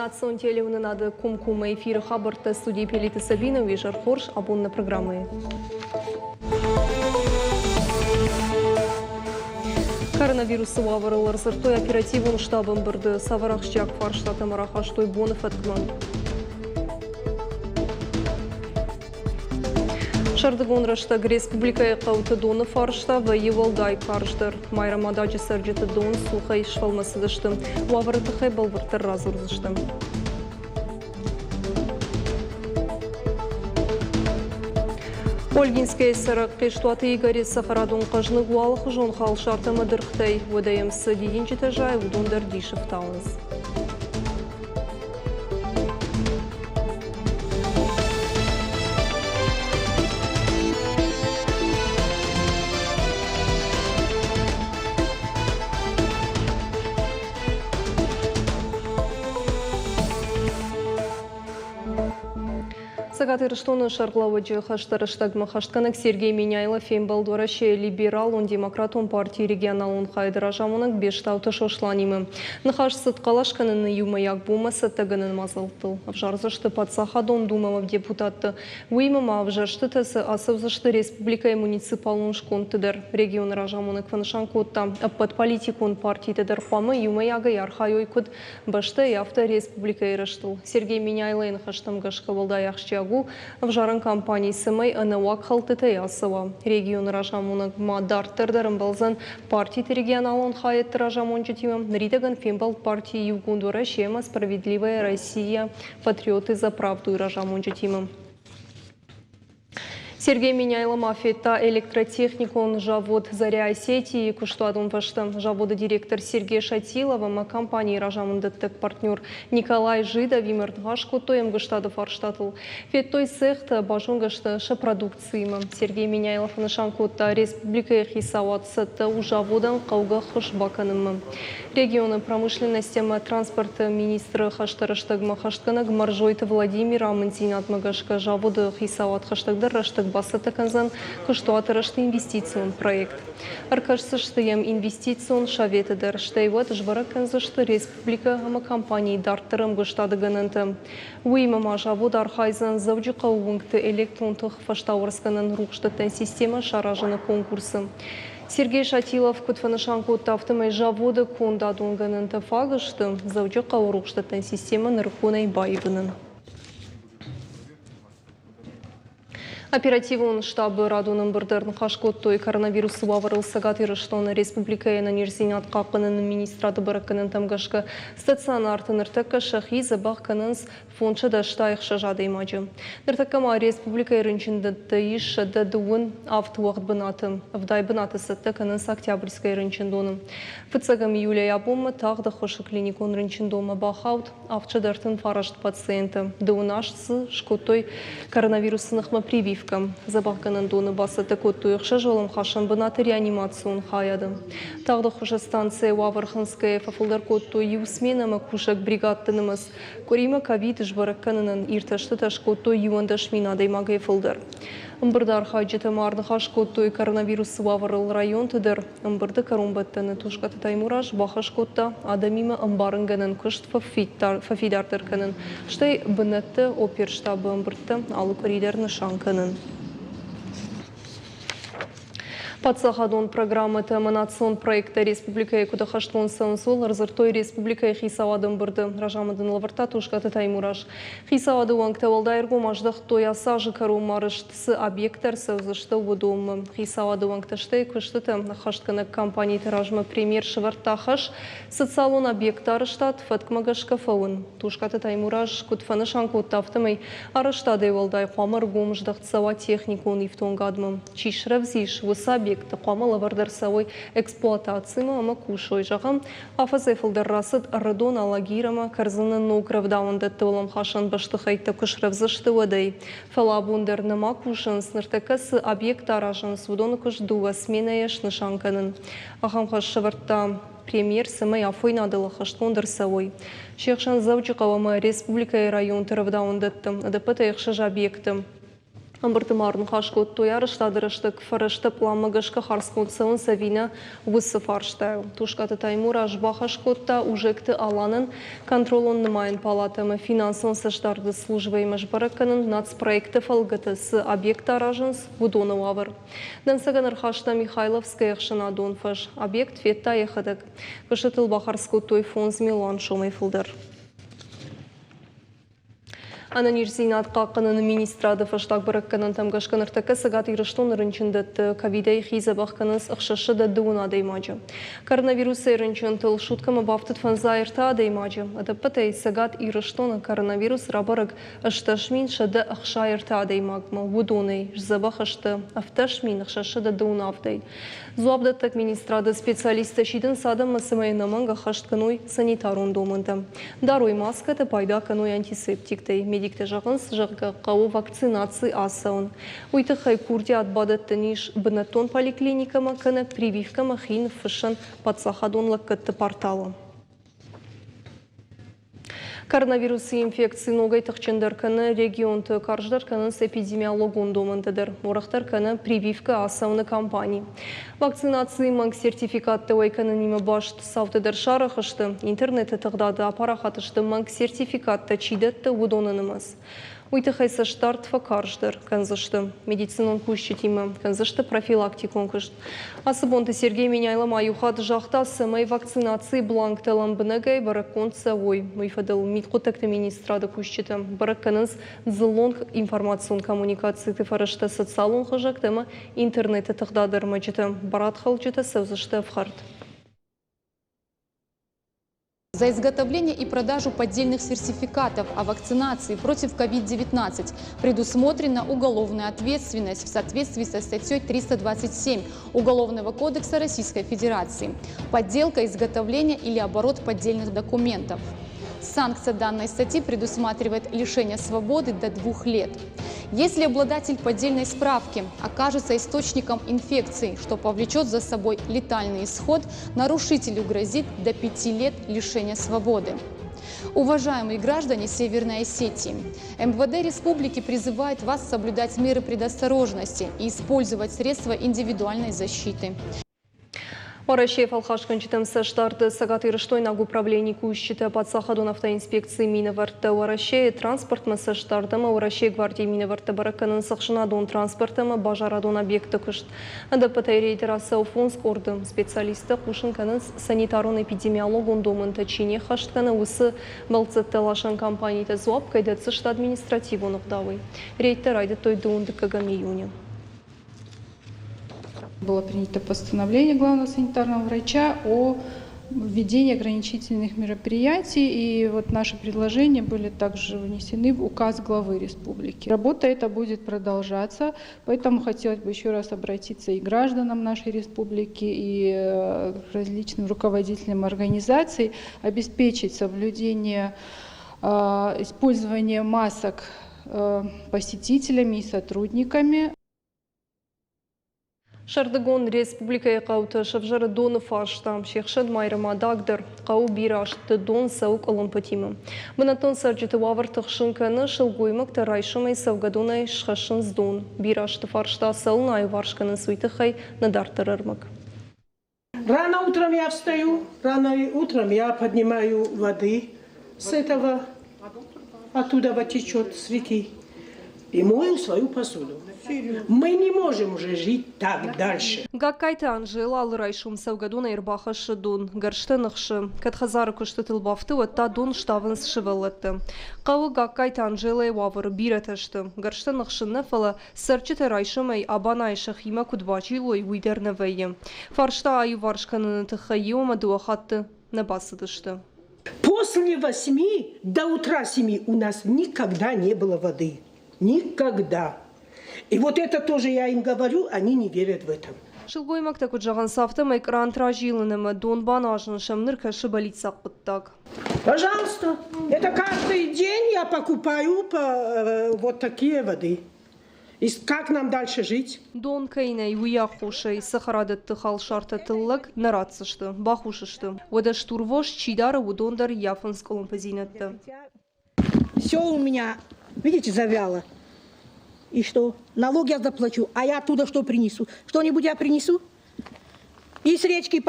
Национ телеуынынады комкоммӕ эфиры хабӕрттӕ студийы Пелиты Сабина уе зӕр хорз абон нӕ программӕйы. Коронавирусы уавӕрыл ӕрдзырдтой оперативон штабы ӕмбырды, цавӕр ахсджиаг фарстатӕм рахастой боны фӕткмӕ. Сӕрдыгон рӕстӕг республикӕйы хъӕуты доны фарста вӕййы уӕлдай карздӕр. Майрӕмададжы цӕрджыты дон цухӕй сфӕлмӕцыдысты. Уавӕры тыххӕй бӕлвырддӕр радзурдзысты. Ольгинскӕйы цӕрӕг Хъестуаты Игоры цӕхӕрадон хъӕзныг у алыхуызон халсартӕ ӕмӕ дыргътӕй. Уӕдӕ йӕм цы дидинджытӕ зайы, уыдон дӕр дисы фтауынц. Цӕгат Ирыстоны сӕргълӕууӕджы хӕсты рӕстӕгмӕ хӕстгӕнӕг Сергей Меняйло фембӕлд Уӕрӕсейы либералон-демократон партийы регионалон хайады разамонӕг Бестауты Сосланимӕ. Ныхас цыд хъӕлӕс кӕныны иумӕйаг бонмӕ цӕттӕгӕнӕн мадзӕлттыл. Ӕвзардзысты Паддзахадон Думӕмӕ депутатты. Уыимӕ ма ӕвзӕрстытӕ цы ацӕудзысты республикӕйы муниципалон скондты дӕр. Регионы разамонӕг фӕнысан кодта, ӕппӕт политикон партитӕ дӕр хъуамӕ иумӕйагӕй архайой куыд бӕстӕйы, афтӕ республикӕйы рӕзтыл. Сергей Меняйлойы ныхӕстӕм гӕсгӕ уӕлдай ахсджиаг у, ӕвзарӕн кампани цӕмӕй ӕнӕуаг хӕлдтытӕй ацӕуа. Регионы разамонӕг ма дарддӕр дӕр ӕмбӕлдзӕн партиты регионалон хайӕдты разамонджытимӕ. Ныридӕгӕн фембӕлд парти Иугонд Уӕрӕсе ӕмӕ Справедливая Россия Патриоты за правду-йы разамонджытимӕ. Сергей Меняйло ма федта электротехникон завод «Заря Осетии» куыстуадон фӕстӕ. Заводы директор Сергей Шатилов ӕмӕ компанийы разамындӕттӕг партнер Николай Жидовимӕ ӕрныхас кодтой ӕмгуыстады фарстатыл. Федтой цехтӕ, базонгӕ сты сӕ продукциимӕ. Сергей Меняйло фӕнысан кодта, республикӕйы хицауад цӕттӕ у заводӕн хъӕугӕ ӕххуыс бакӕнынмӕ. Регионы промышленность ӕмӕ транспорты министры хӕсты рӕстӕгмӕ хӕстгӕнӕг Мӕрзойты Владимир амынддзинадмӕ гӕсгӕ заводы хицауад хӕстӕгдӕр рӕстӕг бацӕттӕ кӕндзӕн куыстуаты рӕзты инвестицион проект. Ӕркӕсдзысты йӕм инвестицион советы дӕр, стӕй уӕд сбӕрӕг кӕндзысты республикӕ ӕмӕ компанийы дарддӕры ӕмгуыстады гӕнӕнтӕ. Уыимӕ ма завод архайдзӕн Дзӕуджыхъӕуы уынгты электрон тых фӕстауӕрцгӕнӕн рухсдӕттӕн системӕ саразыны конкурсы. Сергей Шатилов куыд фӕнысан кодта, афтӕмӕй заводы кондадон гӕнӕнтӕ фаг сты Дзӕуджыхъӕуы рухсдӕттӕн системӕ нырыкконӕй баивынӕн. Оперативон штабы радон ӕмбырды ӕрныхас кодтой коронавирусы уавӕрыл Цӕгат Ирыстоны республикӕйы ӕнӕниздзинад хъахъхъӕныны министрады бӕрӕггӕнӕнтӕм гӕсгӕ стационарты ныртӕккӕ сӕхи дзӕбӕх кӕнынц 586 адӕймаджы. Ныртӕккӕ ма республикӕйы рынчындӕтты ис 127 уӕгъд бынаты. 70 бынаты цӕттӕ кӕнынц Октябрьскӕйы рынчындоны. Фыццӕгӕм июлӕй абонмӕ тагъд ӕххуысы клиникон рынчындонмӕ бахауд 739 пациенты. Дыууын аст дзы скодтой коронавирусы ныхмӕ прививкӕ. Дзӕбӕхгӕнӕндоны бацӕттӕ кодтой ӕхсӕз уӕлӕмхасӕн бынаты реанимацион хайады. Тагъд ӕххуысы станцӕйы уавӕр хынцгӕйӕ фӕфылдӕр кодтой иу сменӕмӕ кусӕг бригадты нымӕц. Къуыримӕ ковид сбӕрӕг кӕнынӕн иртӕстытӕ скодтой 11 000 адӕймагӕй фылдӕр. Ӕмбырды архайджытӕ ма ӕрныхас кодтой коронавирусы уавӕрыл районты дӕр. Ӕмбырды кӕронбӕттӕны Тускъаты Таймураз бахӕс кодта адӕмимӕ ӕмбарынгӕнӕн куыст фӕфидардӕр кӕнын, стӕй бынӕтты оперштабы ӕмбырдтӕ алы къуыри дӕр нысан кӕнын. Паддзахадон программӕтӕ ӕмӕ национ проекттӕ республикӕйы куыд ӕххӕстгонд цӕуынц, ууыл ӕрдзырдтой республикӕйы хицауады ӕмбырды. Разамынд ын лӕвӕрдта Тускъаты Таймураз. Хицауады уӕнгтӕ уӕлдай ӕргом аздӕхтой ацы азы кӕронмӕ арӕзт цы объекттӕ ӕрцӕудзысты, уыдонмӕ. Хицауады уӕнгтӕ стӕй куыстытӕ ӕххӕстгӕнӕг компаниты размӕ премьер сӕвӕрдта хӕс социалон объектты арӕзтад фӕткмӕ гӕсгӕ фӕуын. Тускъаты Таймураз куыд фӕнысан кодта, афтӕмӕй арӕзтадӕй уӕлдай хъуамӕ ӕргом здӕхт цӕуа техникон ифтонгадмӕ. Чи срӕвдз ис, уыцы объектты хъуамӕ лӕвӕрд ӕрцӕуой эксплуатацимӕ ӕмӕ кусой. Зӕгъӕм, афӕдзӕй фылдӕр рацыд Ӕрыдон, Алагир ӕмӕ Кӕрдзыны ног рӕвдауӕндӕтты уӕлӕмхасӕн бӕстыхӕйттӕ куы срӕвдз сты, уӕдӕй. Фӕлӕ абон дӕр нӕма кусынц, ныртӕккӕ цы объекттӕ аразынц, уыдоны куыст дыууӕ сменӕйӕ снысан кӕнын. Ахӕм хӕс сӕвӕрдта премьер, цӕмӕй афойнадыл ӕххӕстгонд ӕрцӕуой. Се хсӕн Дзӕуджыхъӕу ӕмӕ республикӕйы районты рӕвдауӕндӕтты ӕдӕппӕтӕй ӕхсӕз объекты. Ӕмбырды ма ӕрныхас кодтой, арӕзтады рӕстӕг фӕрӕзтӕ пъланмӕ гӕсгӕ хардзгонд цӕуынц ӕви нӕ, уыцы фарстайыл. Тускъаты Таймураз бахӕс кодта Ужегты Аланӕн контролон-нымайӕн палатӕ ӕмӕ финансон цӕстдарды службӕимӕ сбӕрӕг кӕнын, нацпроекты фӕлгӕты цы объекттӕ аразынц, уыдоны уавӕр. Дӕнцӕгӕн ӕрхаста Михайловскӕйы ӕхсӕнадон фӕз. Объект федта йӕхӕдӕг. Куыстытыл бахардз кодтой 5 милуан сомӕй фылдӕр. Ӕнӕниздзинад хъахъхъӕныны министрады фӕстаг бӕрӕггӕнӕнтӕм гӕсгӕ ныртӕккӕ Цӕгат Ирыстоны рынчындӕтты ковидӕй хи дзӕбӕх кӕнынц 630 адӕймаджы. Коронавирусӕй рынчынтыл суткӕмӕ бафтыд 53 адӕймаджы. Ӕдӕппӕтӕй Цӕгат Ирыстоны коронавирус рабӕрӕг 8163 адӕймагмӕ, уыдонӕй сдзӕбӕх сты 18627-ӕй. Дзуапдӕттӕг министрады специалисттӕ сидынц адӕммӕ, цӕмӕй ӕнӕмӕнг ӕххӕст кӕной санитарон домӕнтӕ. Дарой маскӕтӕ, пайда кӕной антисептиктӕй. Медиктӕ зӕгъынц, зӕгъгӕ, хъӕуы вакцинаци ацӕуын. Уый тыххӕй курдиат бадӕттӕн ис бынӕттон поликлиникӕмӕ кӕнӕ прививкӕмӕ хи ныффыссӕн паддзахадон лӕггӕдты порталы. Коронавирусы инфекци ногӕй тыхджындӕр кӕны регионты, карздӕр кӕнынц эпидемиологон домӕнтӕ дӕр, уӕрӕхдӕр кӕны прививкӕ ацӕуыны кампани. Вакцинацийы мӕнг сертификаттӕ уӕй кӕнынимӕ баст цаутӕ дӕр сарӕх сты. Интернеты тыгъдады апарахат сты мӕнг сертификаттӕ чи дӕтты, уыдоны нымӕц. Уый тыххӕй цӕстдард фӕкарздӕр кӕндзысты медицинон кусджытимӕ, кӕндзысты профилактикон куыст. Ацы бонты Сергей Меняйло ма иу хатт загъта, цӕмӕй вакцинацийы бланктӕ лӕмбынӕгӕй бӕрӕггонд цӕуой. Уый фӕдыл мидхъуыддӕгты министрады кусджытӕ бӕрӕг кӕнынц дзыллон информацион коммуникациты фӕрӕзтӕ, социалон хызӕгтӕ ӕмӕ интернеты тыгъдады ӕрмӕджытӕ. Барадхалджытӕ цӕудзысты ӕфхӕрд. За изготовление и продажу поддельных сертификатов о вакцинации против COVID-19 предусмотрена уголовная ответственность в соответствии со статьей 327 Уголовного кодекса Российской Федерации. Подделка, изготовление или оборот поддельных документов. Санкция данной статьи предусматривает лишение свободы до 2 лет. Если обладатель поддельной справки окажется источником инфекции, что повлечет за собой летальный исход, нарушителю грозит до 5 лет лишения свободы. Уважаемые граждане Северной Осетии, МВД Республики призывает вас соблюдать меры предосторожности и использовать средства индивидуальной защиты. Уӕрӕсейы фӕлхасгӕнджытӕм цӕстдарды цӕгатирыстойнаг управленийы кусджытӕ, паддзахадон автоинспекцийы минӕвӕрттӕ, Уӕрӕсейы транспортмӕ цӕстдард ӕмӕ Уӕрӕсейы гвардийы минӕвӕрттӕ бӕрӕг кӕнынц ӕхсӕнадон транспорт ӕмӕ базарадон объектты куыст. Ӕдӕппӕтӕй рейды рацӕуы фондз къорды. Специалисттӕ хъусын кӕнынц, санитарон-эпидемиологон домӕнтӕ чи не ххӕст кӕны, уыцы бӕлццӕттӕ ласӕн компанитӕ дзуапп кӕй дӕтдзысты административон ӕгъдауӕй. Рейдтӕ райдыдтой дыууын дыккӕгӕм июны. Было принято постановление главного санитарного врача о введении ограничительных мероприятий, и вот наши предложения были также внесены в указ главы республики. Работа эта будет продолжаться, поэтому хотелось бы еще раз обратиться и к гражданам нашей республики, и к различным руководителям организаций, обеспечить соблюдение использования масок посетителями и сотрудниками. Сӕрдыгон республикӕйы хъӕуты сӕвзӕры доны фарста. Се хсӕн Майрӕмадаг дӕр. Хъӕуы бирӕ азты дон цӕуы къуылымпытимӕ. Бынӕттон цӕрджыты уавӕр тыхсын кӕны, сылгоймӕгтӕ райсомӕй цӕугӕдонӕй схӕссынц дон. Бирӕ азты фарста цӕуылнӕ аиуварс кӕнынц, уый тыххӕй нӕ дарддӕр ӕрмӕг. Рано утром я встаю, рано утром я поднимаю воды с этого, оттуда вот течет с реки, и мою свою посуду. Мы не можем уже жить так дальше. Гагкайты Анжела алы райсом цӕугӕдонӕй ӕрбахӕссы дон, гӕрзтӕ ныхсы. Кӕд хӕдзары куыстытыл бафты, уӕд та дон сдавынц сывӕллӕттӕ. Хъӕуы Гагкайты Анжелӕйы уавӕры бирӕтӕ сты. Гӕрзтӕ ныхсын нӕ, фӕлӕ цӕрджытӕ райсомӕй абанайы сӕхимӕ куыд базилой, уый дӕр нӕ вӕййы. Фарста аиуварс кӕныны тыххӕй иу ӕмӕ дыууӕ хатты нӕ бацыдысты. После 8 до утра 7 у нас никогда не было воды. Никогда. И вот это тоже я им говорю, они не верят в это. Сылгоймӕгтӕ куыд зӕгъынц, афтӕмӕй кърант разилын ӕмӕ дон баназын сӕм ныр кӕсы бӕллиццаг хъуыддаг. Пожалуйста, это каждый день я покупаю по, вот такие воды. И как нам дальше жить? Дон кӕй нӕй, уый аххосӕй цӕхӕрадӕтты халсартӕ тыллӕг нӕ ратдзысты, бахус сты. Уӕдӕ стурвос чи дары, уыдон дӕр ййафынц къуылымпыдзинӕдтӕ. Все у меня, видите, завяло. И что? Налог я заплачу, а я оттуда что принесу? Что-нибудь я принесу? И с речки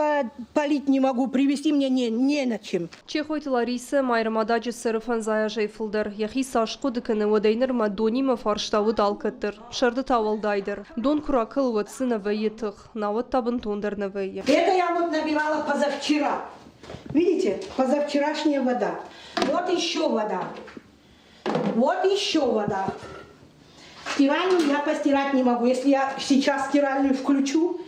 полить не могу, привезти мне не на чем. Чехойты Ларисӕ Майрӕмададжы цӕры фӕндзай азӕй фылдӕр. Йӕхи цас хъуыды кӕны, уӕдӕй нырмӕ донимӕ фарста уыд алкӕддӕр. Сӕрды та уӕлдайдӕр. Дон куы ракӕлы, уӕд дзы нӕ вӕййы тых, науӕд та бынтондӕр нӕ вӕййы. Это я вот набирала позавчера. Видите, позавчерашняя вода. Вот еще вода. Вот еще вода. Стиральную я постирать не могу. Если я сейчас стиральную включу,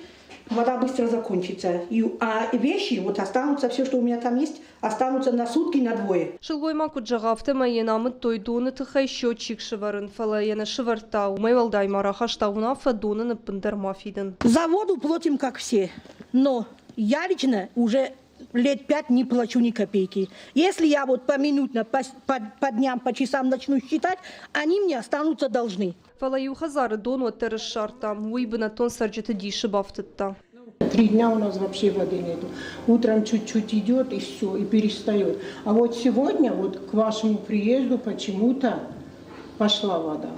вода быстро закончится. А вещи вот останутся, все, что у меня там есть, останутся на сутки, на двое. Сылгоймаг куыд зӕгъы, афтӕмӕй йын амыдтой доны тыххӕй счетчик сӕвӕрын, фӕлӕ йӕ нӕ сӕвӕрдта. Уымӕй уӕлдай ма рахаста уынаффӕ донӕн ӕппындӕр ма фидын. За воду платим, как все, но я лично уже лет 5 не плачу ни копейки. Если я вот поминутно, по дням, по часам начну считать, они мне останутся должны. Фӕлӕ иу хӕдзары дон уӕддӕр ссардта. Уый бынӕттон цӕрджыты дисы бафтыдта. 3 дня у нас вообще воды нету. Утром чуть-чуть идет и все, и перестает. А вот сегодня, вот к вашему приезду почему-то пошла вода.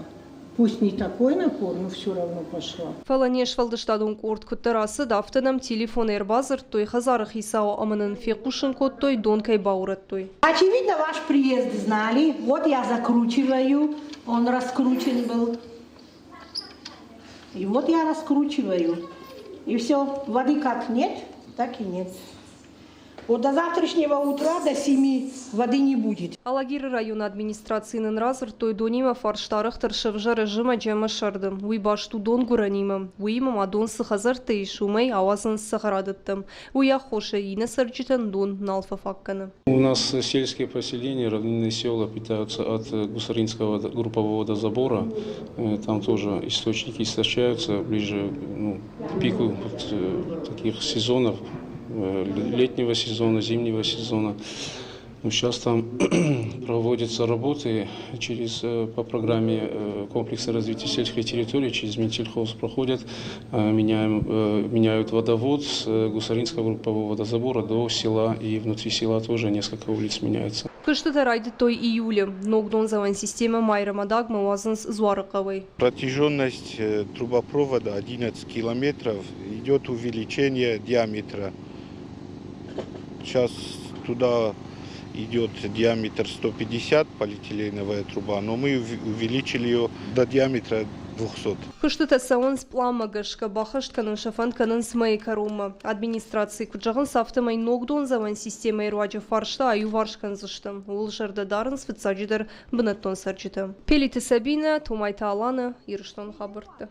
Пусть не такой напор, но все равно пошла. Фӕлӕ не сфӕлдыстадон къорд куыддӕр ацыд, афтӕ нӕм телефонӕй ӕрбадзырдтой хӕдзары хицау ӕмӕ нын фехъусын кодтой, дон кӕй баурӕдтой. Очевидно, ваш приезд знали. Вот я закручиваю. Он раскручен был. И вот я раскручиваю. И все, воды как нет, так и нет. Вот до завтрашнего утра, до 7 воды не будет. Алагиры районы администрацийы нын радзырдтой, донимӕ фарст арӕхдӕр сӕвзӕры зымӕджы ӕмӕ сӕрды. Уый баст у донгуырӕнимӕ. Уыимӕ ма дон цы хӕдзӕртты ис, уымӕй ауадзынц цӕхӕрадӕттӕм. Уый аххосӕй иннӕ цӕрджытӕн дон нал фӕфаг кӕны. У нас сельские поселения, равнинные села питаются от Гусаринского группового водозабора. Там тоже источники истощаются ближе, ну, к пику вот таких сезонов, летнего сезона, зимнего сезона. Ну, сейчас там проводятся работы по программе комплекса развития сельской территории, через Минсельхоз проходят, меняют водовод с Гусаринского группового водозабора до села, и внутри села тоже несколько улиц меняется. Куыстытӕ райдыдтой июлы. Ног дондзӕуӕн системӕ Майрӕмадагмӕ уадзынц Дзуарыхъӕуӕй. Протяженность трубопровода 11 километров, идет увеличение диаметра. Сейчас туда идет диаметр 150 полиэтиленовая труба, но мы увеличили ее до диаметра 200. Куыстытӕ цӕуынц пъланмӕ гӕсгӕ, баххӕст кӕнын сӕ фӕнд кӕнынц мӕйы кӕронмӕ. Администрацийы куыд зӕгъынц, афтӕмӕй ног дондзӕуӕн системӕйы руаджы фарста аиуварс кӕндзысты. Ууыл зӕрдӕ дарынц фыццаджыдӕр бынӕттон цӕрджытӕ. Пелиты Сабинӕ, Томайты Алана, Ирыстоны хабӕрттӕ.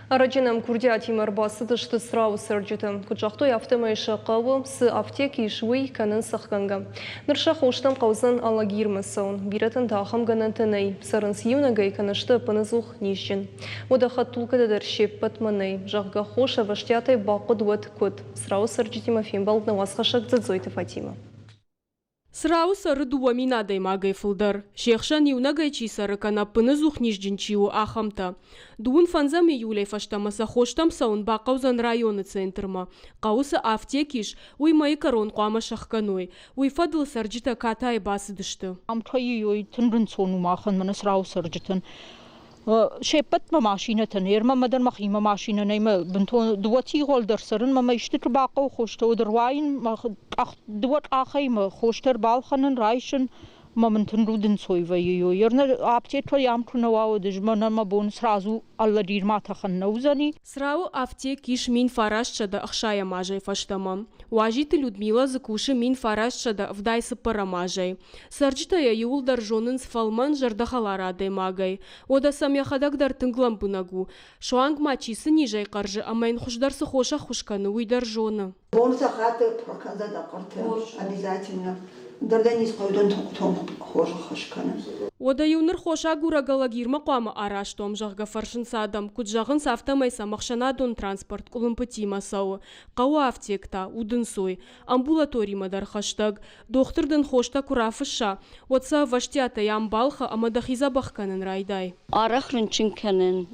Ӕрӕджы нӕм курдиатимӕ ӕрбацыдысты Црауы цӕрджытӕ. Куыд загътой, афтӕмӕй сӕ хъӕуы цы афтек ис, уый кӕнынц ӕхгӕнгӕ. Ныр сӕ хостӕм хъӕудзӕн Алагирмӕ цӕуын. Бирӕтӕн та ахӕм гӕнӕнтӕ нӕй. Цӕрынц иунӕгӕй кӕнӕ сты ӕппынӕдзух низджын. Уӕдӕ хӕдтулгӕтӕ дӕр се ппӕтмӕ нӕй. Зӕгъгӕ, хос ӕвӕстиатӕй бахъуыд, уӕд куыд? Црауы цӕрджытимӕ фембӕлд нӕ уацхӕссӕг Дзӕдзойты Фатимӕ. Црауы цӕры 2000 адӕймагӕй фылдӕр. Се хсӕн иунӕгӕй чи цӕры кӕнӕ ӕппынӕдзух низджын чи у, ахӕмтӕ. 25 июлӕй фӕстӕмӕ сӕ хостӕм цӕуын бахъӕудзӕн районы центрмӕ. Хъӕуы цы афтек ис, уый мӕйы кӕрон хъуамӕ сӕхгӕной. Уый фӕдыл цӕрджытӕ катайы бацыдысты. Ам тынг ӕнцон у махӕн, мӕнӕ Црауы цӕрджытӕн. Се ппӕтмӕ машинӕтӕ нӕй, ӕрмӕ дӕр мӕхимӕ машинӕ нӕй, мӕ бынтон дыууӕ тигъыл дӕр цӕрын, мӕ истыты бахъӕуы хостӕ, уӕд ӕруайын, мӕ дыууӕ къахӕй мӕ хостӕ ӕрбалхӕнын, райсын, мӕ мын тынг удӕнцой вӕййы. Ернӕ аптекӕйы ам куы нӕ уа, уӕд ӕз мӕнӕн мӕ бон сразу Алагирмӕ тӕхын нӕ уыдзӕни. Црауы афтек ис 1960 азӕй фӕстӕмӕ. Уазиты Людмила дзы кусы 1974 азӕй. Цӕрджытӕ йӕ иууылдӕр зонынц фӕлмӕн, зӕрдӕхӕлар адӕймагӕй. Уӕдӕ сӕм йӕхӕдӕг дӕр тынг лӕмбынӕг у. Суанг ма чи цы низӕй хъӕрзы ӕмӕ йын хуыздӕр цы хос ӕххуыс кӕны, уый дӕр зоны. Бон сахаты прокӕндзӕн дӕ хъуырты обязательно. Дӕр дӕ низ хъӕудӕн хорз ӕххуыс кӕны. Уӕдӕ-иу ныр хосагурӕг Алагирмӕ хъуамӕ араст уӕм, зӕгъгӕ, фӕрсынц адӕм. Куыд зӕгъынц, афтӕмӕй сӕм ӕхсӕнадон транспорт къуылымпытимӕ цӕуы. Хъӕуы афтек та удӕнцой. Амбулаторимӕ дӕр хӕстӕг. Дохтыр дын хостӕ куы рафысса, уӕд сӕ ӕвӕстиатӕй ам балхӕ ӕмӕ дӕхи дзӕбӕх кӕнын райдай. Арӕх рынчын кӕнын.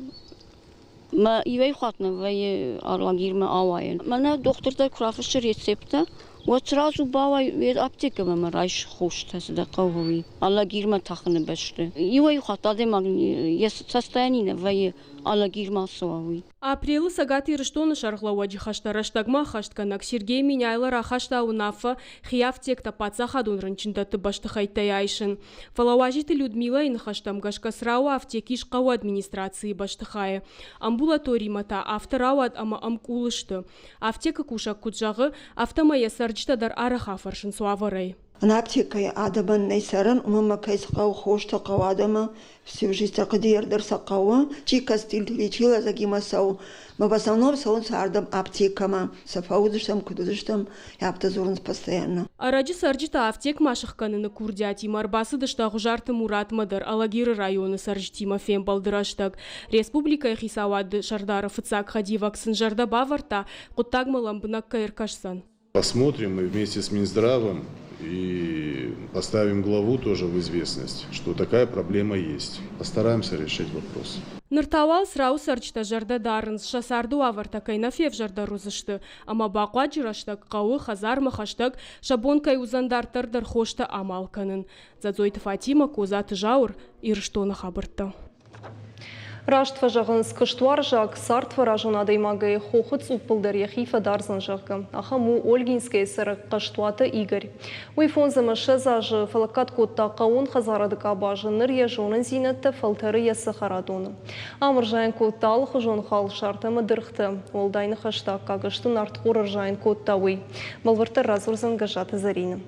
Мӕ иуӕй хатт нӕ вӕййы Алагирмӕ ауайын. Мӕнӕ дохтыртӕ куы рафыссы рецепттӕ, Уӕд сразу бауай аптекӕмӕ ӕмӕ райс хостӕ, цы дӕ хъӕуы, уый. Алагирмӕ тӕхыны бӕсты. Иуӕй-иу хатт адӕймаг йӕ состояние нӕ вӕййы, Алагирмӕ ацӕуа, уый. Апрелы Цӕгат Ирыстоны сӕргълӕууӕджы хӕстӕ рӕстӕгмӕ ӕххӕстгӕнӕг Сергей Меняйло рахаста уынаффӕ хи афтектӕ паддзахадон рынчындӕтты бӕстыхӕйттӕй айсын. Фӕлӕ Уазиты Людмилӕйы ныхӕстӕм гӕсгӕ Црауы афтек ис хъӕуы администрацийы бӕстыхайы. Амбулаторимӕ та афтӕ рауад ӕмӕ ӕмкъул сты. Афтекы кусӕг куыд зӕгъы, афтӕмӕй йӕ цӕрджытӕ дӕр арӕх афӕрсынц уавӕрӕй. Аптекӕйы адӕмӕн нӕй цӕрӕн, уымӕн ӕмӕ кӕй цы хъӕуы хостӕ хъӕуы адӕмы, всю жизнь хъуыдыйӕ дӕр сӕ хъӕуы. Чи костыль, чи лӕдзӕгимӕ цӕуы. Мӕ в основном цӕуынц ардӕм аптекӕмӕ. Сӕ фӕуыдзыстӕм, куыд уыдзыстӕм, афтӕ дзурынц постоянно. Ӕрӕджы цӕрджытӕ афтекмӕ сыхгӕныны курдиатимӕ ӕрбацыдысты Ӕгъуызарты Муратмӕ дӕр Алагиры районы цӕрджытимӕ фембӕлды рӕстӕг. Республикӕйы хицауады сӕрдары фыццаг хӕдивӕг сын зӕрдӕ бавӕрдта, хъуыддагмӕ лӕмбынӕг кӕй ӕркӕсдзӕн. Посмотрим мы вместе с Минздравом и поставим главу тоже в известность, что такая проблема есть. Постараемся решить вопрос. Ныр та уал Црауы цӕрджытӕ зӕрдӕ дарынц, сӕ царды уавӕртӕ кӕй нӕ февзӕрдӕр уыдзысты, ӕмӕ бахъуаджы рӕстӕг хъӕуы, хӕдзармӕ хӕстӕг, сӕ бон кӕй уыдзӕн дарддӕр дӕр хостӕ амал кӕнын. Дзӕдзойты Фатимӕ, Козаты Зауыр, Ирыстоны хабӕрттӕ. Раст фӕзӕгъынц, куыстуарзаг, цардфӕразон адӕймагӕй хохы цъуппыл дӕр йӕхи фӕдардзӕн, зӕгъгӕ. Ахӕм у Ольгинскӕйы цӕрӕг Хъӕстуаты Игорь. Уый 25 азы фӕлӕггад кодта хъӕууон хӕдзарады къабазы, ныр йӕ зонындзинӕдтӕ фӕлтӕры йӕ цӕхӕрадоны. Ам ӕрзайын кодта алыхуызон халсартӕ ӕмӕ дыргътӕ. Уӕлдай ныхӕсты аккаг сты нартхор ӕрзайын кодта уый. Бӕлвырддӕр радзурдзӕн Гӕззаты Зӕринӕ.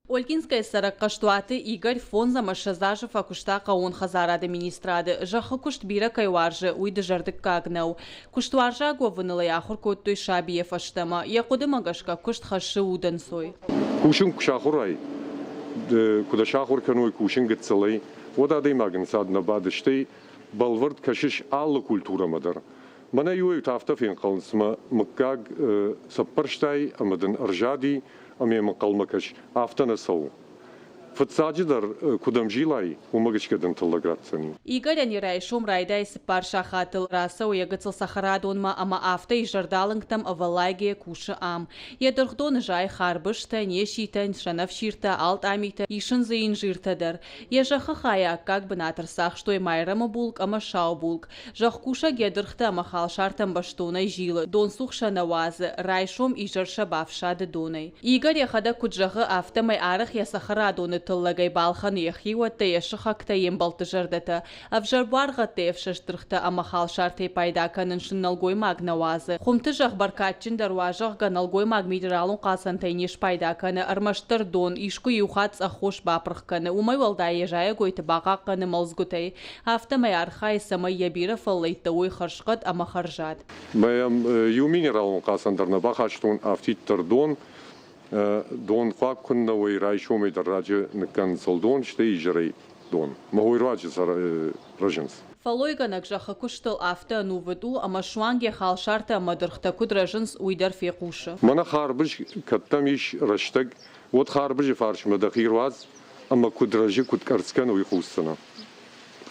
Ольгинскӕйы цӕрӕг Хъӕстуаты Игорь 25 азы фӕкуыста хъӕууон хӕдзарады министрады. Зӕххы куыст бирӕ кӕй уарзы, уый дызӕрдыггаг нӕу. Куыстуарзаг уӕвыныл ӕй ахуыр кодтой сабийӕ фӕстӕмӕ. Йӕ хъуыдымӕ гӕсгӕ куыст хӕссы удӕнцой. Кусын куы сахуырай, куы дӕ сахуыр кӕной кусын гыццылӕй, уӕд адӕймаг ӕнцад нӕ бады, стӕй бӕлвырд кӕсыс алы культурӕмӕ дӕр. Мӕнӕ иуӕй-иутӕ афтӕ фенхъӕлынц, мӕ мыггаг цӕппӕрстай ӕмӕ дын ӕрзади, ӕмӕ йӕм ӕнхъӕлмӕ кӕс, афтӕ нӕ цӕуы. Фыццаджыдӕр, куыд ӕмзилай, уымӕ гӕсгӕ дын тыллӕг ратдзӕни. Игорӕн йӕ райсом райдайы цыппар сахатыл, рацӕуы йӕ гыццыл цӕхӕрадонмӕ ӕмӕ афтӕ изӕрдалынгтӕм ӕвӕллайгӕйӕ кусы ам. Йӕ дыргъдоны зайы харбызтӕ, неситӕ, сӕнӕфсиртӕ, алтъамитӕ, исын дзы инжиртӕ дӕр. Йӕ зӕххы хайы аккаг бынат ӕрцахстой Майрӕмы булкъ ӕмӕ сау булкъ. Зӕхкусӕг йӕ дыргътӕ ӕмӕ халсартӕм бӕстонӕй зилы, донцух сӕ нӕ уадзы, райсом, изӕр сӕ бафсады донӕй. Игорь йӕхӕдӕг куыд зӕгъы, афтӕмӕй арӕх йӕ цӕхӕрадоны тыллӕгӕй балхӕны йӕ хиуӕттӕ, йӕ сыхӕгтӕ, йе мбӕлтты зӕрдӕтӕ. Ӕвзӕр буаргъӕдтӕй ӕфсӕст дыргътӕ ӕмӕ халсартӕй пайда кӕнын сын нӕлгоймаг нӕ уадзы. Хуымты зӕхх бӕркадджындӕр уа, зӕгъгӕ, нӕлгоймаг минералон хъацӕнтӕй не спайда кӕны, ӕрмӕстдӕр дон, искуы иу хатт цъӕх хос бапырх кӕны, уымӕй уӕлдай йӕ зайӕгойты бахъахъхъӕны мӕлдзгуытӕй. Афтӕмӕй архайы, цӕмӕй йӕ бирӕ фӕллӕйттӕ уой хӕрзхъӕд ӕмӕ хӕрзад. Мӕм иу минералон хъацӕн дӕр нӕ бахастон, афтиддӕр дон. Донхъуаг куыннӕ уой, райсомӕй дӕр раджы ныккӕнынц дон, стӕй изӕрӕй дон. Мӕ уый руаджы рӕзынц. Фӕллойгӕнӕг зӕххы куыстыл афтӕ ӕнувыд у, ӕмӕ суанг йӕ халсартӕ ӕмӕ дыргътӕ куыд рӕзынц, уый дӕр фехъусы. Мӕнӕ харбыз, кӕд дӕм ис рӕстӕг, уӕд харбызы фарсмӕ дӕхи руадз ӕмӕ куыд рӕзы, куыд къӕрцц кӕны, уый хъусдзынӕ.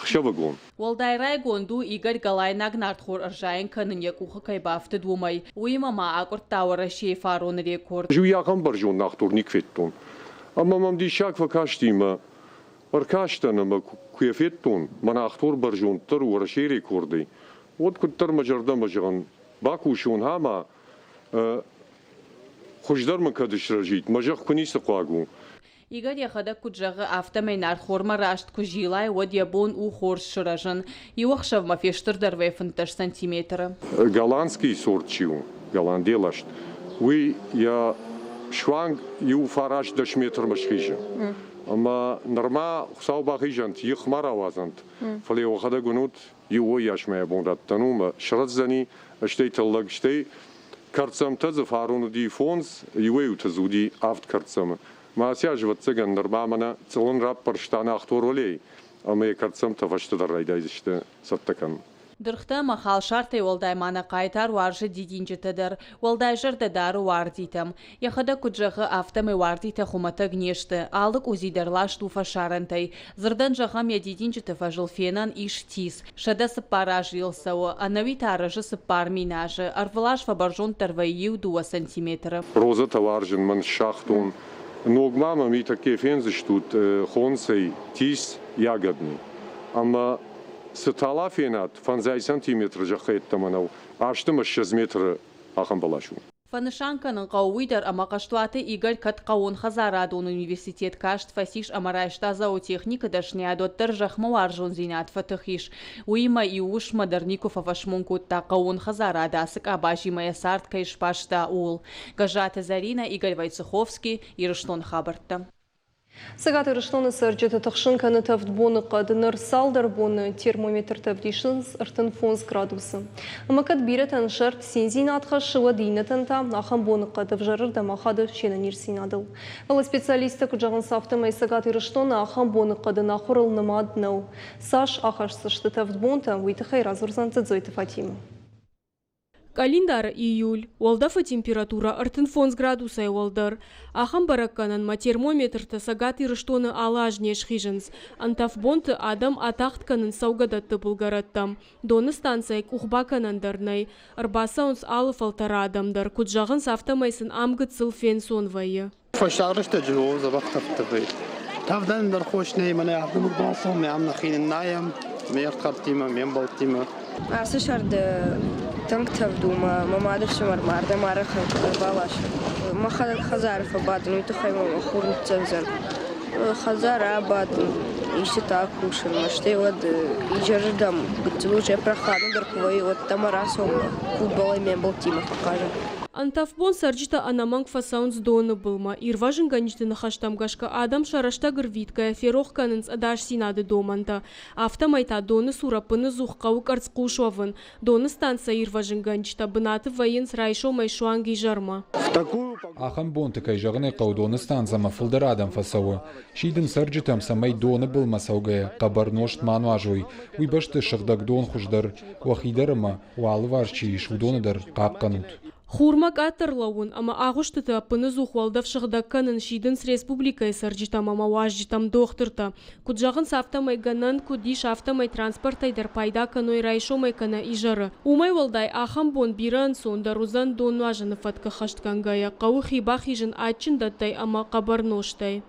Хсӕвыгон. Уӕлдай райгонд у, Игорь Галайнаг нартхор ӕрзайын кӕнын йӕ къухы кӕй бафтыд, уымӕй. Уыимӕ ма акъуырдта Уӕрӕсейы фароны рекорд. Ӕз уый ахӕм бӕрзонд нартхор никуы федтон. Ӕмӕ мӕм диссаг фӕкасти мӕ ӕркастӕн ӕмӕ куы йӕ федтон, мӕ нартхор бӕрзонддӕр Уӕрӕсейы рекордӕй, уӕд куыддӕр мӕ зӕрдӕмӕ зӕгъын, бакусон ӕмӕ хуыздӕр мын кӕд срӕзид, мӕ зӕхх куы ницы хъуаг у. Игорь йӕхӕдӕг куыд зӕгъы, афтӕмӕй нартхормӕ раст куы зилай, уӕд йӕ бон у хорз сырӕзын. Иу ӕхсӕвмӕ фестырдӕр вӕййы 15 сантиметры. Голландский сорт чи у, голландийы ласт, уый йӕ суанг иу фараст-дӕс метрмӕ схизы. Ӕмӕ нырма Хуыцау бахизӕнт, их ма рауадзӕнт, фӕлӕ уӕхӕдӕг уынут, иу уыйас мӕ бон раттӕн у, мӕ срӕдздзӕни, стӕй тыллӕг, стӕй кӕрддзӕмтӕ дзы фарон уыди фондз, иуӕй-иутӕ дзы уыди авд кӕрддзӕмы. Мӕ ацы аз, ӕвӕццӕгӕн, нырма мӕнӕ цъылын раппӕрста нӕхтор уӕлейы, ӕмӕ йӕ кӕрддзӕмтӕ фӕстӕдӕр райдайдзысты цӕттӕ кӕнын. Дыргътӕ ӕмӕ халсартӕй уӕлдай ма нӕ хъайтар уарзы дидинджытӕ дӕр. Уӕлдай зӕрдӕ дары уардитӕм. Йӕхӕдӕг куыд зӕгъы, афтӕмӕй уардитӕ хуымӕтӕг не сты. Алы къудзи дӕр ласт у фӕсарӕнтӕй. Дзырдӕн зӕгъӕм, йӕ дидинджыты фӕзыл фенӕн ис тис. 104 азы йыл цӕуы. Ӕнӕуи та рӕзы 4000 азы. Ӕрвылаз фӕбӕрзонддӕр вӕййы иу-дыууӕ сантиметры. Розӕтӕ уарзын мӕн ссагътон. Ног ма мӕм итӕкке фендзыстут хонцӕй тис ягодный. Ӕмӕ цы тала фенат, фӕндзай сантиметры зӕххы йеддӕмӕ нӕу, аст ӕмӕ 20 метры ахӕм бӕлас у. Фӕнысан кӕнын хъӕуы уый дӕр, ӕмӕ Хъӕстуаты Игорь кӕд хъӕууонхӕдзарадон университет каст фӕцис ӕмӕ райста зоотехникы дӕсныйад, уӕддӕр зӕхмӕ уарзондзинад фӕтых ис. Уыимӕ иу уысммӕ дӕр никуы фӕфӕсмон кодта хъӕууон хӕдзарады ацы къабазимӕ йӕ цард кӕй сбаста, ууыл. Гӕззаты Зӕринӕ, Игорь Войцеховский, Ирыстоны хабӕрттӕ. Цӕгат Ирыстоны цӕрджыты тыхсын кӕны тӕвд боныхъӕд. Ныр цалдӕр боны термометртӕ ӕвдисынц 35 градусы. Ӕмӕ кӕд бирӕтӕн сӕрд циндзинад хӕссы, уӕд иннӕтӕн та ахӕм боныхъӕд ӕвзӕрырдӕм ахады се нӕниздзинадыл. Фӕлӕ специалисттӕ куыд зӕгъынц, афтӕмӕй Цӕгат Ирыстоны ахӕм боныхъӕдӕн ахуырыл нымад нӕу. Цас ахӕсдзысты тӕвд бонтӕ, уый тыххӕй радзурдзӕн Дзӕдзойты Фатимӕ. Къӕлиндары июль, уӕлдӕфы температурӕ 35 градусӕй уӕлдӕр. Ахӕм бӕрӕггӕнӕнмӕ термометртӕ Цӕгат Ирыстоны алы аз не схизынц. Ӕнтӕф бонты адӕм атагъд кӕнынц цӕугӕдӕтты былгӕрӕттӕм. Доны станцӕйы къух бакӕнӕн дӕр нӕй. Ӕрбацӕуынц алы фӕлтӕры адӕм дӕр, куыд зӕгъынц, афтӕмӕй сын ам гыццыл фенцон вӕййы. Фӕстаг рӕстӕджы о, дзӕбӕх тӕвдтӕ вӕййы. Тӕвдӕн дӕр хос нӕй, мӕнӕ афтӕ бацӕуӕм, ме ам нӕхи ныннайӕм, ме рдхӕрдтимӕ, ме мбӕлттимӕ. Ацы сӕрды тынг тӕвд у, мӕ мӕ мады фсымӕр мӕ ардӕм арӕх ӕрбаласы. Мӕхӕдӕг хӕдзары фӕбадын, уый тыххӕй мӕ мӕ хур ныццӕвдзӕн. Хӕдзары абадын, истытӕ акусын, стӕй уӕд изӕрырдӕм гыццыл уже прохладнодӕр куы вӕййы, уӕд та мӕ рацӕуын футболӕй ме мбӕлттимӕ фӕхъазын. Ӕнтӕф бон цӕрджытӕ ӕнӕмӕнг фӕцӕуынц доны былмӕ. Ирвӕзынгӕнджыты ныхӕстӕм гӕсгӕ адӕм сӕ рӕстӕг ӕрвитгӕйӕ ферох кӕнынц ӕдасдзинады домӕнтӕ. Афтӕмӕй та доны цур ӕппыныдзух хъӕуы къӕрцхъус уӕвын. Доны станцӕйы ирвӕзынгӕнджытӕ бынаты вӕййынц райсомӕй суанг изӕрмӕ. Ахӕм бонты, кӕй зӕгъын ӕй хъӕуы, доны станцӕмӕ фылдӕр адӕм фӕцӕуы. Сидын цӕрджытӕм, цӕмӕй доны былмӕ цӕугӕйӕ хъӕбӕр нозт ма нуазой, уый бӕсты сыгъдӕг дон хуыздӕр, уӕхи дӕр ӕмӕ, уӕ алыварс чи ис, уыдоны дӕр хъахъхъӕнут. Хурмӕ къаддӕр лӕууын ӕмӕ агъуыстыты ӕппыныдзух уӕлдӕф сыгъдӕг кӕнын сидынц республикӕйы цӕрджытӕм ӕмӕ уазджытӕм дохтыртӕ. Куыд зӕгъынц, афтӕмӕй гӕнӕн куыд ис, афтӕмӕй транспортӕй дӕр пайда кӕной райсомӕй кӕнӕ изӕры. Уымӕй уӕлдай, ахӕм бон бирӕ ӕнцондӕр уыдзӕн дон нуазыны фӕтк ӕххӕстгӕнгӕйӕ, хъӕуы хи бахизын адджын дӕттӕй ӕмӕ хъӕбӕр нозтӕй.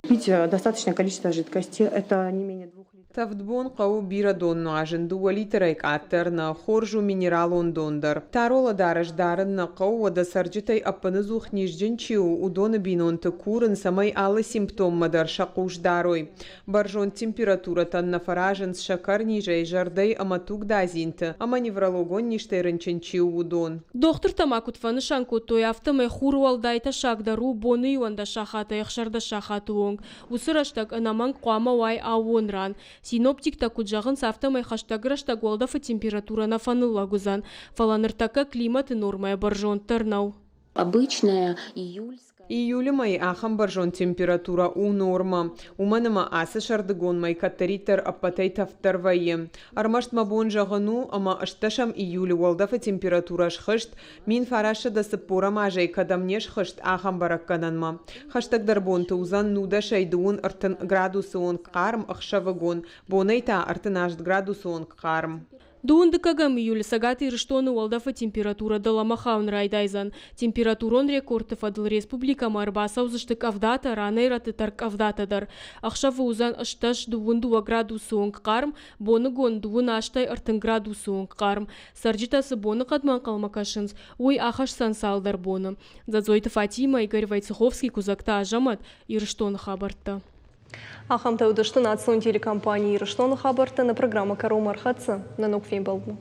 Пить достаточное количество жидкости, это не менее двух литров. Тӕвд бон хъӕуы бирӕ дон нуазын, дыууӕ литрӕй къаддӕр нӕ, хорз у минералон дон дӕр. Тарола дарӕс дарын нӕ хъӕуы, уӕдӕ цӕрджытӕй ӕппыныдзух низджын чи у, уыдоны бинонты курын, цӕмӕй алы симптоммӕ дӕр сӕ хъус дарой. Бӕрзонд температурӕтӕн нӕ фӕразынц сӕкӕрнизӕй, зӕрдӕйы ӕмӕ тугдадзинты ӕмӕ неврологон низтӕй рынчын чи у, уыдон. Дохтыртӕ ма куыд фӕнысан кодтой, афтӕмӕй хур уӕлдай тӕссагдӕр у боны 11 сахатӕй 16 сахаты онг. Уыцы рӕстӕг ӕнӕмӕнг хъуамӕ уай аууон ран. Синоптиктӕ куыд зӕгъынц, афтӕмӕй хӕстӕг рӕстӕг уӕлдӕфы температурӕ нӕ фӕныллӕг уыдзӕн, фӕлӕ ныртӕккӕ климаты нормӕйӕ бӕрзонддӕр нӕу. Обычная июльская. Июлы мӕйы ахӕм бӕрзонд температурӕ у нормӕ, уымӕн ӕмӕ ацы сӕрдыгон мӕй кӕддӕриддӕр ӕппӕтӕй тӕвддӕр вӕййы. Ӕрмӕст мӕ бон зӕгъын у, ӕмӕ 18 июлы уӕлдӕфы температурӕ схызт, 1940 азӕй кӕдӕм не схызт, ахӕм бӕрӕггӕнӕнмӕ. Хӕстӕгдӕр бонты уыдзӕн нудӕсӕй дыууын ӕртын градусы онг хъарм, ӕхсӕвыгон, бонӕй та 38 градусы онг хъарм. Дыууын дыккӕгӕм июлы Цӕгат Ирыстоны уӕлдӕфы температурӕ дӕлӕмӕ хауын райдайдзӕн. Температурон рекордты фӕдыл республикӕмӕ ӕрбацӕудзысты къӕвдатӕ, ранӕй-рӕтты тӕрккъӕвдатӕ дӕр. Ӕхсӕвы уыдзӕн 18 дыууын дыууӕ градусы онг хъарм, боныгон дыууын астӕй ӕртын градусы онг хъарм. Цӕрджытӕ цы боныхъӕдмӕ ӕнхъӕлмӕ кӕсынц, уый ахӕсдзӕн цалдӕр боны. Дзӕдзойты Фатимӕ, Игорь Войцеховский, Куыдзӕгты Азӕмӕт, Ирыстоны хабӕрттӕ. Ахӕмтӕ уыдысты национ телекомпани Ирыстоны хабӕрттӕ. Нӕ программӕ кӕронмӕ ӕрхӕццӕ. Нӕ ног фембӕлдмӕ.